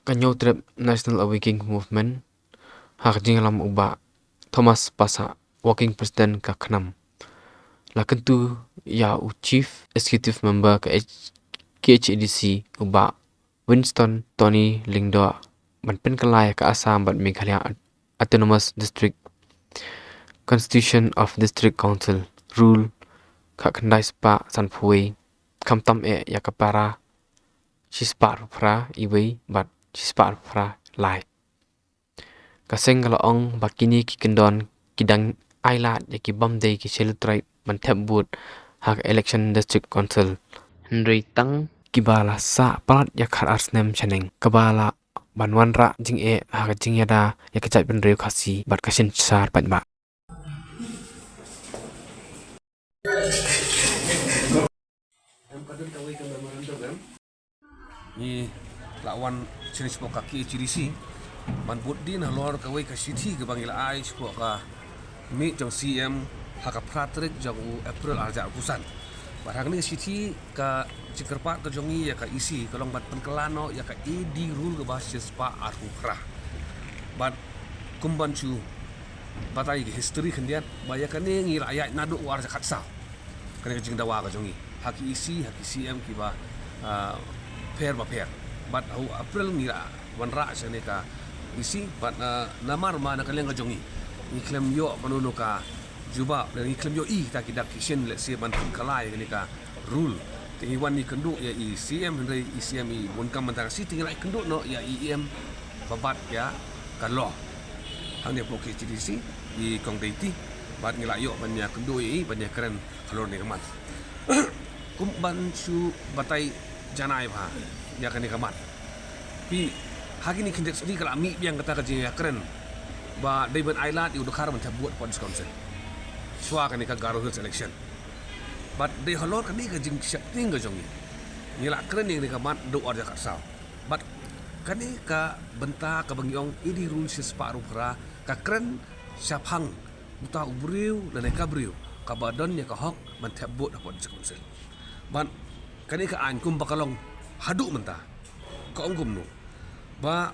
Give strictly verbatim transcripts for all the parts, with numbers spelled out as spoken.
Ka Hynñiewtrep National Awakening Movement, ha ka jingïalam u Bah Thomas Passah, Working President ka KHNAM, la kyntu ïa u Chief Executive Member ka H-, K H A D C, u Bah Winston Tony Lyngdoh, ban pynkylla ïa ka Assam bad Meghalaya Aut-, Autonomous District Constitution of District Council Rule khatkhyndai spah sanphew wei, khamtam eh ïa ka para shispah arphew phra iwei bad shispah arphew phra lai. Ka seng ka la ong ba kine ki kyndon ki dang ailad ïa ki bym dei ki Scheduled Tribe ban thep vote ha ka election District Council, hynrei tang kiba la sah palat ïa khatar snem shaneng, kaba lah ban wanrah jingeh ha ka jingïada ïa ka jaitbynriew Khasi bad ka synshar paidbah. Ngi la wan shane shapoh ka K H A D C ban bud dien halor kawei ka shithi kaba ngi la ai shapoh ka miej jong C M ha ka phra tarik jong u April arhajar arphew san. Bad ha kane ka shithi ka jingkyrpad ka jong ngi ïa ka E C ka long ban pynkylla noh ïa ka A D rule kaba shispah arphew phra. Bad kum ban shu batai ïa ka history khyndiat ba ïa kane ngi la ïaid naduh u arhajar khatsaw. Kane ka jingdawa ka jong ngi ha ki E C, ha ki C M kiba, ah, pher ba pher. Bad ha u April ngi la wanrah sha kane ka E C bad, ah, namar ma na ka liang ka jong ngi ngi khlem ïoh kano kano ka jubab lane ngi khlem ïohi kita ki dak ki shin lehse ban pynkylla ïa kane ka rule. Te ngi wan ngi kynduh ïa i C M, hynrei i C M i bun kam mynta ka sngi, te ngi la ïakynduh noh ïa i E M ba bat ïa ka law hangne hapoh K H A D C, i Kong Deiti, bad ngi la ïoh ban ïakynduh ïa i ban ïakren halor kane ka mat. Kum ban shu batai janai bha ïa kane ka mat. Phi, ha kine ki khyndiat sngi ka la mih biang kata ka jingïakren ba dei ban ailad ïa u Dkhar ban thep vote hapoh District Council shuwa kane ka Garo Hills election. Bad dei halor kane ka jingsheptieng ka jong ngi, ngi la kren ïa kane ka mat naduh u arhajar khatsaw. Bad kane ka bynta kaba ngi ong A D rule shispah arphew phra ka kren shaphang uta u briew lane ka briew kaba don ïa ka hok ban thep vote hapoh District Council. Bad kane ka aiñ kumba ka long haduh mynta ka ong kumno ba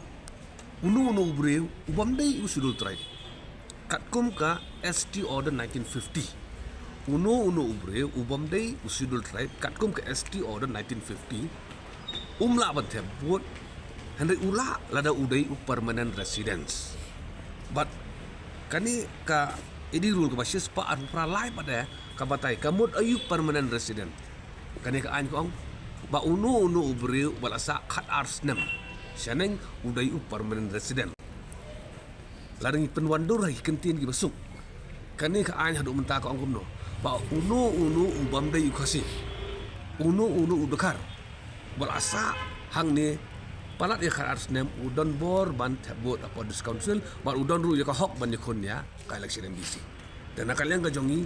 uno uno u briew u bym dei u Scheduled Tribe katkum ka S T Order nineteen fifty. Uno uno u briew u bym dei u Scheduled Tribe katkum ka S T Order nineteen fifty um lah ban thep vote, hynrei u lah lada u dei u permanent residents. Bad kane ka A D rule kaba shispah arphew phra lai pat eh ka batai ka mut aïu permanent resident. Kane ka aiñ ka ong ba uno uno u briew uba la sah khatar snem shaneng u dei u permanent resident. Lada ngi pynwandur ha ki kyntien kiba suk, kane ka aiñ haduh mynta ka ong kumno ba uno uno u bym dei u Khasi, uno uno u Dkhar uba la sah hangne palat ïa khatar snem u don bor ban thep vote hapoh District Council bad u don ruh ïa ka hok ban ïakhun ïa ka election M D C. Te na ka liang ka jong ngi,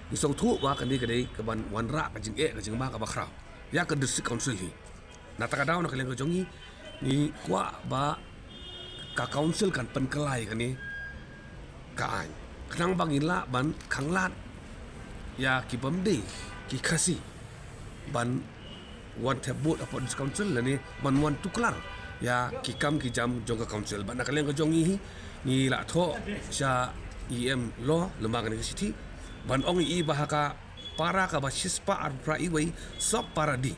ngi sngewthuh ba kane ka dei kaban wanrah ka jingeh ka jingma kaba khraw ïa ka District Council hi. Na kata ka daw na ka liang ka jong ngi, ngi kwah ba ka Council kan pynkylla ïa kane ka aiñ khnang ba ngin lah ban khanglad ïa ki bym dei ki Khasi ban wan thep vote hapoh District Council lane ban wan tuklar ïa ki kam ki jam jong ka Council. Bad na ka liang ka jong ngi hi, ngi la thoh sha E M Law lyngba kane ka shithi ban ong ïa i ba ha ka para kaba shispah arphew phra iwei, sub para D,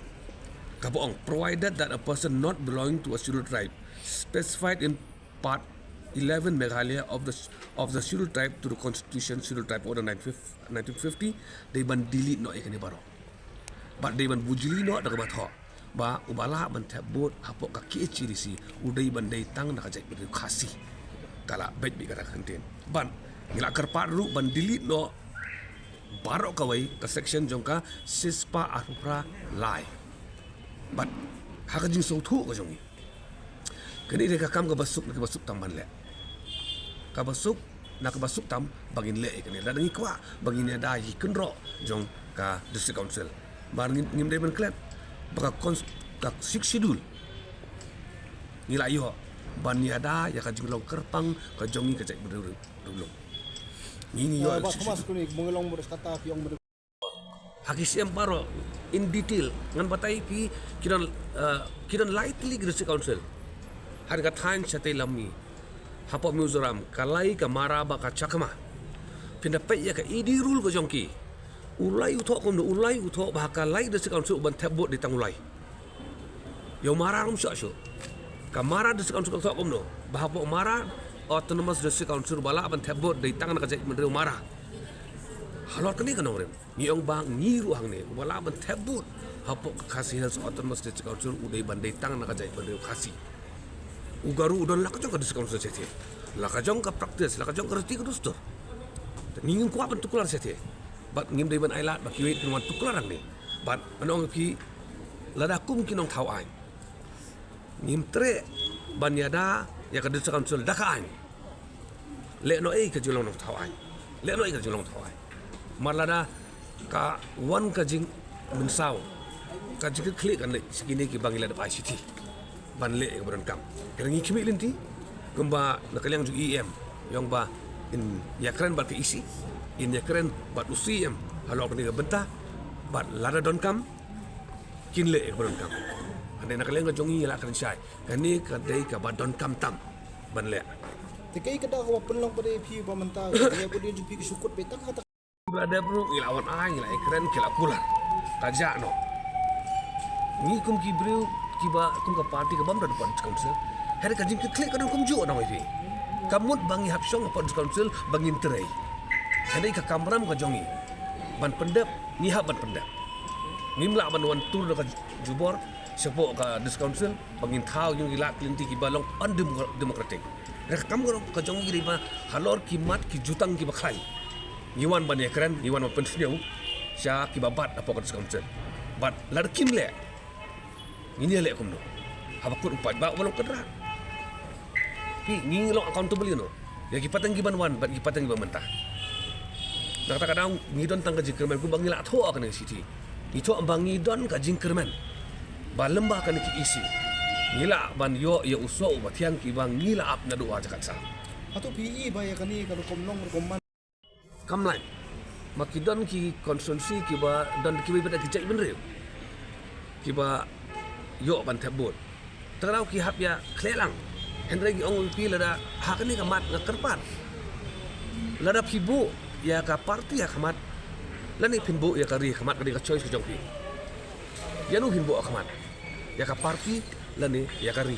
kaba ong, provided that a person not belonging to a Scheduled Tribe specified in Part eleven Meghalaya of the, of the Scheduled Tribe to the Constitution, Scheduled Tribe Order nineteen fifty, dei ban delete noh ïa kane baroh. Bad dei ban bujli noh da kaba thoh ba uba lah ban thep vote hapoh ka K H A D C u dei ban dei tang na ka jaitbynriew Khasi. Ka la beit beit kata ka kyntien. Bad ngi la kyrpad ruh ban delete noh baroh kawei ka section jong ka shispah arphew phra lai. Bad ha ka jingsngewthuh ka jong ngi, kane dei ka kam kaba suk na kaba suk tam ban leh. Kaba suk na kaba suk tam ba ngin leh ïa kane. Lada ngi kwah ba ngin ïada ïa ki kynroh jong ka District Council, ba ngim, ngim dei ban klet ba ka cons-, ka Sixth Schedule ngi la ïoh ban ïada ïa ka jinglong kyrpang ka jong ngi ka jaitbynriew Riewlum. Ngi ngi ïoh, eh, ba Thomas kuni, kuni long bor kata ki ong. Ha ki C M baroh in detail ngan batai phi, ki don, eh, ki don lai tylli ki District Council. Hynrei ka thaiñ shatei lam ngi. Hapoh Mizoram, ka lai ka mara bad ka chakma. Phin da peit ïa ka E D rule ka jong ki. U lai u thoh kumno, u lai u thoh ba ka lai District Council ban thep vote dei tang u lai. Ïa u mara ruh shuh shuh. Ka mara District Council ka thoh kumno, ba hapoh mara Autonomous District Council ba lah ban thep vote dei tang na ka jaitbynriew mara. Halor kane ka nongrim, ngi ong ba ngi ruh hangne, uba lah ban thep vote hapoh ka Khasi Hills Autonomous District Council u dei ban dei tang na ka jaitbynriew Khasi. U Garo u don la ka jong ka District Council shatei, la ka jong ka practice, la ka jong ka riti ka dustur. Te ngi ngim kwah ban tuklar shatei. Bad ngim dei ban ailad ba kiwei kin wan tuklar hangne. Bad ngan ong ïa phi, lada kum ki nongthaw aiñ, ngim treh ban ïada ïa ka District Council da ka aiñ. Leh noh ei ka jinglong nongthaw aiñ. Leh noh ei ka jinglong nongthaw aiñ. Mar lada ka wan ka jingmynsaw, ka jingkitkhlieh kan leh sha kine kiba ngi la dep ai shithi ban leh ïa kaba donkam. Hynrei ngi khmih lynti kumba na ka liang jong i E M, ïa ong ba in ïakren bad ka E C, in ïakren bad u C M halor kane ka bynta, bad lada donkam kin leh ïa kaba donkam. Hynrei na ka liang ka jong ngi la kren shai, kane ka dei kaba donkam tam ban leh. Te kaei ka daw kaba pynlong pat ïa phi ba mynta ïa ka dei jong phi ka shu kut beit tang kata. Ba dep ruh ngi la wan ai, ngi la ïakren, ki la kular. Ka jah noh. Ngi kum ki briew kiba kum ka party kaba ym don hapoh District Council, hynrei ka jingkitkhlieh ka don kumjuh, ngan ong ïa phi. Ka mut ba ngi hap shong hapoh District Council ba ngin trei. Hynrei ka kamram ka jong ngi ban pyndep, ngi hap ban pyndep. Ngim lah ban wan tur da ka jubor shapoh ka District Council ba ngin thaw ïa ki lad ki lynti kiba long undemocratic. Hynrei ka kamram ka jong ngi dei ba halor ki mat ki jutang kiba khlaiñ, ngi wan ban ïakren, ngi wan ban pynsngew sha kiba bat hapoh ka District Council. Bad lada kim leh, ngin ïaleh kumno? Haba kut u paidbah uba long kynrad. Phi, ngi long accountable ïa no? Ïa ki pateng kiban wan bad ki pateng kiba mynta. Na kata ka daw ngi don tang ka jingkyrmen kumba ngi la thoh ha kane ka shithi. Ngi thoh ba ngi don ka jingkyrmen ba lyngba kane ka E C ngi lah ban ïoh ïa u soh uba thiang kiba ngi la ap naduh ha jaka sah. Hato phi i ba ïa kane ka rukom long rukom man? Kam lait. Ma ki don ki constituency kiba don kiwei pat ki jaitbynriew kiba ïoh ban thep vote. Te ka daw ki hap ïakhleh lang. Hynrei ngi ong ïa phi, lada ha kane ka mat nga kyrpad, lada phi buh ïa ka party ha khmat lane phin buh ïa ka ri ha khmat, ka dei ka choice ka jong phi. Ïa no phin buh ha khmat, ïa ka party lane ïa ka ri?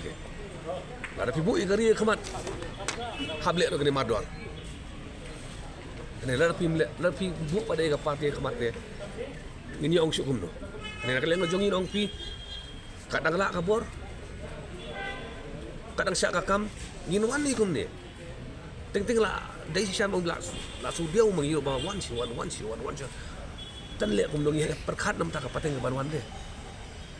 Lada phi buh ïa ka ri ha khmat, hap leh ruh kane mardor. Hynrei lada phim leh, lada phi buh pat ïa ka party ha khmat, ngin ïa ong shuh kumno? Hynrei na ka liang ka jong ngi ngan ong ïa phi, kat dang lah ka bor, kat dang shah ka kam, ngin wan hi kumne. Teng teng la dei shisha ma u la, la shu diaw ma ngi ruh ba wan shi wan, wan shi wan, wan shi. Tang leh kumno, ngi hap pyrkhat namar ka pateng kaban wan de.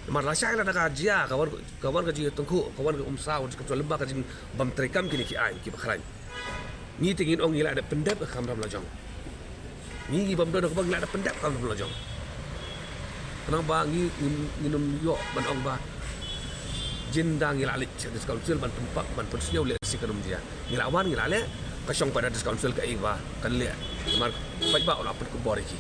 Namar lashai lada ka jia, ka wan, ka wan ka jingïatyngkhuh, ka wan ka umsaw, ka jingkynmaw lyngba ka jingbym treikam kine ki aiñ kiba khlaiñ, ngi te ngin ong ngi la dep pyndep ka kamram lajong. Ngi, ngi bym don ha kaba ngi la dep pyndep ka kamram lajong. Khnang ba ngi, ngi, ngin ym ïoh ban ong ba jin da ngi la leit sha District Council ban pynpaw, ban pynsngew, lehse kan ym jia. Ngi la wan, ngi la leh, ka shong pat ha District Council kaei ba kan leh. Namar paidbah u la pynkupbor ïa ki.